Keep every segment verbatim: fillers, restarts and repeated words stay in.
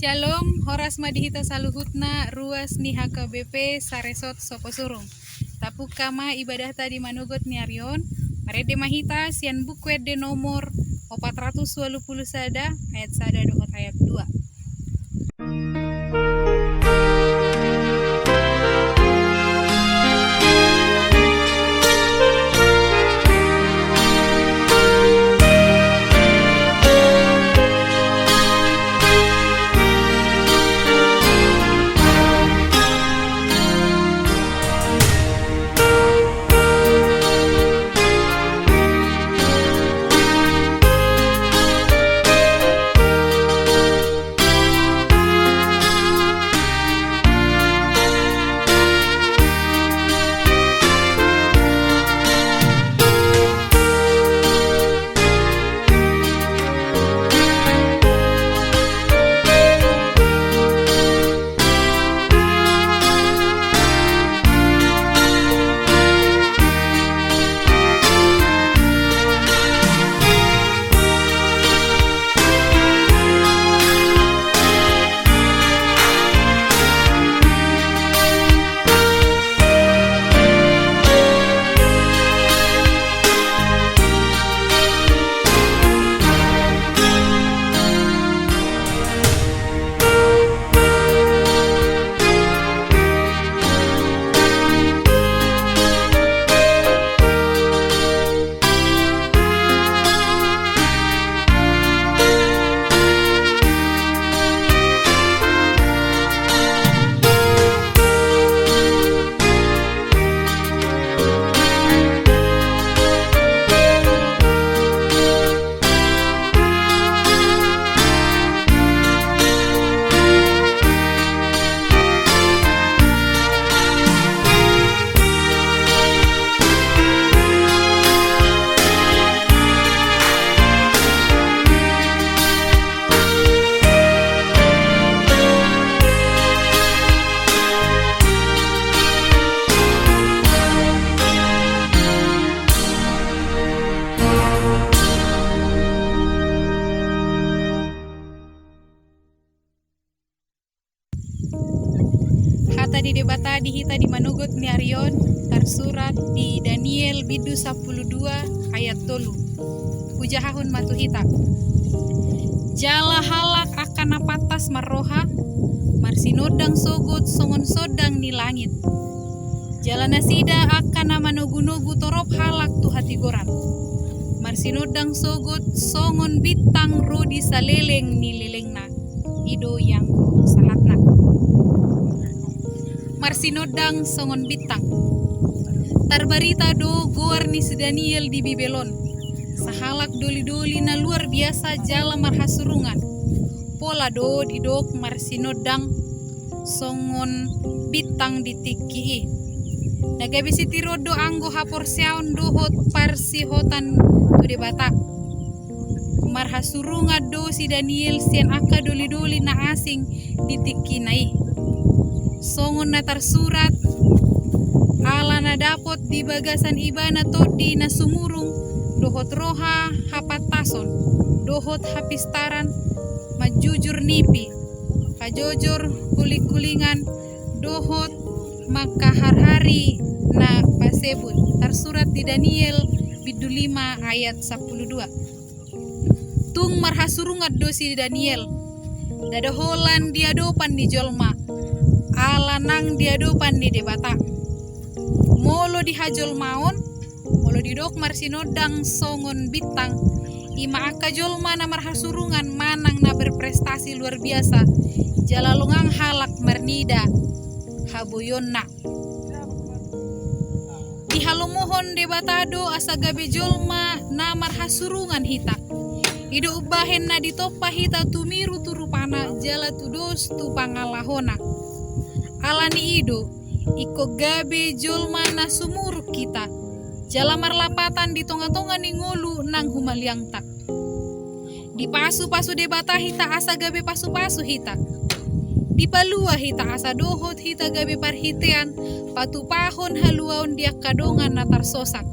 Syalom, horas ma di hita saluhutna ruas ni H K B P Saresot Soposurung. Tapungka ma ibadahta di manogot ni ari on, marende ma hita sian Buku Ende nomor opat ratus ualu pulu sada, ayat sada dohot ayat dua. Hata ni Debata di hita di manogot ni ari on tarsurat di Daniel bindu sampulu dua ayat tolu. Hujahahon ma tu hita. Jala halak angka na pantas marroha, marsinondang sogot songon sondang ni langit. Jala nasida angka na manogunogu torop halak tu hatigoran, marsinondang sogot songon bintang ro di saleleng ni lelengna. I do ianggo sahatna. Marsinondang songon bintang. Tarbarita do goar ni si Daniel di Bibel on, sahalak dolidoli na luar biasa jala marhasurungan. Pola do didok marsinondang songon bintang di tingki i. Na gabe sitiruon do anggo haporseaon dohot parsihotan tu Debata. Marhasurungan do si Daniel sian angka dolidoli na asing di tingkina i. Songon na tarsurat, ala na dapot di bagasan ibana tondi na sumurung, dohot roha hapantason, dohot hapistaran, manjujur nipi, pajojor hulinghulingan, dohot mangkaharhari na pasebut. Tarsurat di Daniel bindu lima ayat sampulu dua. Tung marhasurungan do si Daniel. Ndada holan di adopan ni jolma, ala nang di adopan ni Debata. Molo di hajolmaon, molo didok marsinondang songon bintang, i ma angka jolma na marhasurungan manang na berprestasi luar biasa, jala longang halak marnida haboionna. Dihalomohon Debata do asa gabe jolma na marhasurungan hita. I do umbahen na ditompa hita tumiru tu rupana jala tudos tu pangalahona. Ala ni i do, ingkon gabe jolma na sumurung hita, jala marlapatan di tongatonga ni ngolu nang humaliangta. Dipasupasu Debata hita asa gabe pasupasu hita. Dipalua hita asa dohot hita gabe parhitean patupahon haluaon di angka dongan na tarsosak.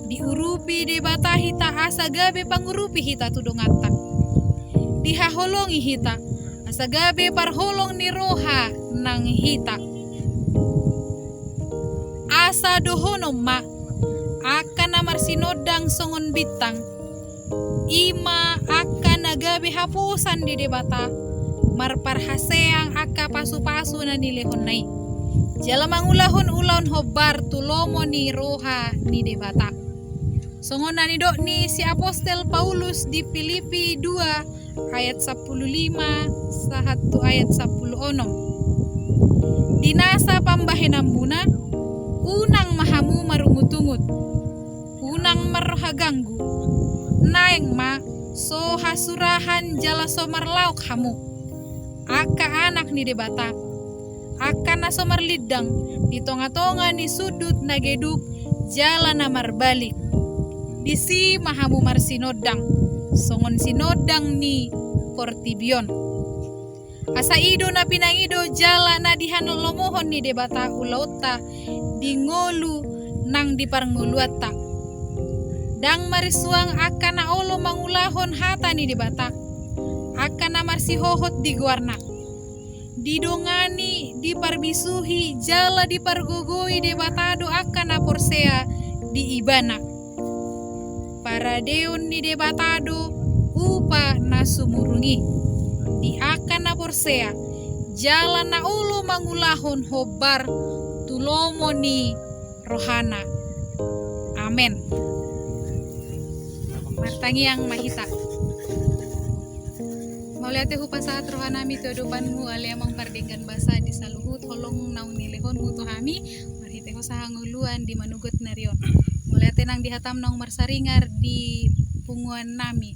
Diurupi Debata hita asa gabe pangurupi hita tu donganta. Dihaholongi hita asa gabe parholong ni roha nang hita. Asa dohonon ma, angka na marsinondang songon bintang, i ma angka na gabe haposan di Debata, marparhaseang angka pasupasu na nilehonna i, jala mangulahon ulaon hombar tu lomo ni roha ni Debata. Songon na nidok ni si apostel Paulus di Pilipi dua ayat sampulu lima sahat tu ayat sampulu onom. Di nasa pambahenanmuna, unang ma hamu marungutungut, unang marroha ganggu. Naeng ma so hasurahan jala so marlaok hamu, angka anak ni Debata, angka na so marlindang di tongatonga ni sundut na geduk jala na marbalik. Disi ma hamu marsinondang songon sinondang ni portibi on. Asa i do na pinangido jala na dihalomohon ni Debata ulaonta di ngolu nang di parngoluanta. Ndang marisuang angka na olo mangulahon hata ni Debata, angka na marsihohot di goarna. Didongani, diparbisuhi jala dipargogoi Debata do angka na porsea di Ibana. Paradeon ni Debata do upa na sumurung i di angka na porsea jala na olo mangulahon hombar tu lomo ni rohana. Amen. Martangiang ma hita. Mauliate hupasahat rohanami tu adopanmu, ale Amang pardenggan basa, di saluhut holong naung nilehonmu tu hami marhite hosa hangoluan di manogot ni ari on. Mauliate nang di hatam naung marsaringar di punguannami.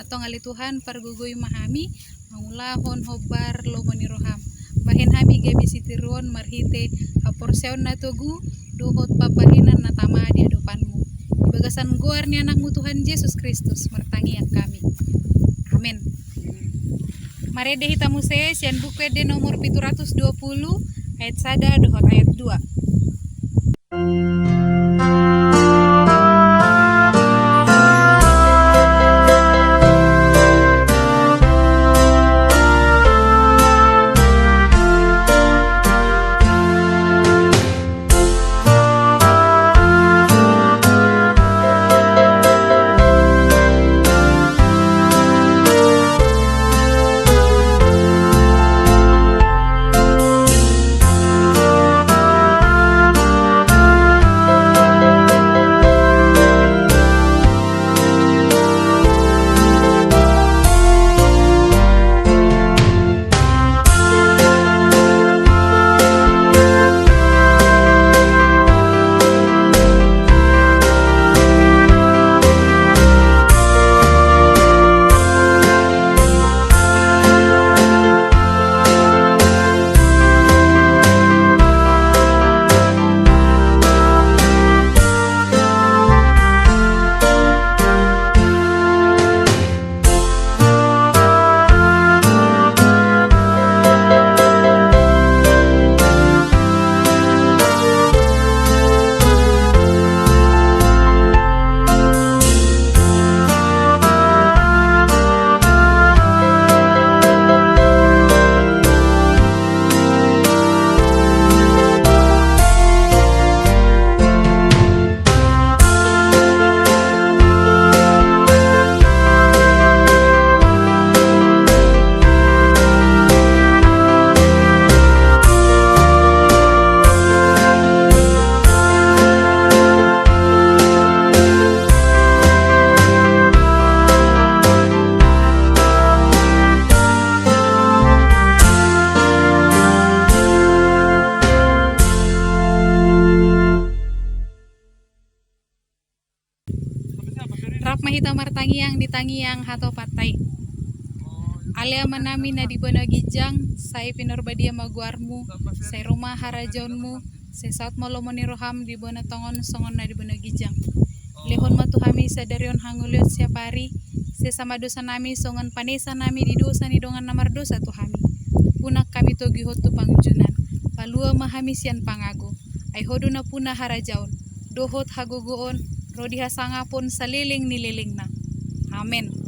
Antong ale Tuhan, pargogoi ma hami mangulahon hombar lomo ni roham. Bahen hami gabe sitiruon marhite haporseaon na togu dohot pambahenan na tama di adopanmu. Di bagasan goar ni Anakmu Tuhan Jesus Kristus martangiang hami. Amen. Marende hita muse sian Buku Ende nomor pitu ratus dua puluh, ayat sada dohot ayat dua. Rap ma hita martangiang di tangiang hatopanta i. Ale Amanami na di banua ginjang, sai pinarbadia ma goarmu, sai ro ma harajaonmu, sai saut ma lomo ni roham di banua tonga on songon na di banua ginjang. Lehon ma tu hami sadari on hangoluan siapari, sesa ma dosanami songon panesanami di dosa ni dongan na mardosa tu hami. Unang hami togihon tu pangunjunan, palua ma hami sian pangago. Ai Ho do nampuna harajaon, dohot hagogoon, ro di hasangapon saleleng ni lelengna. Amen.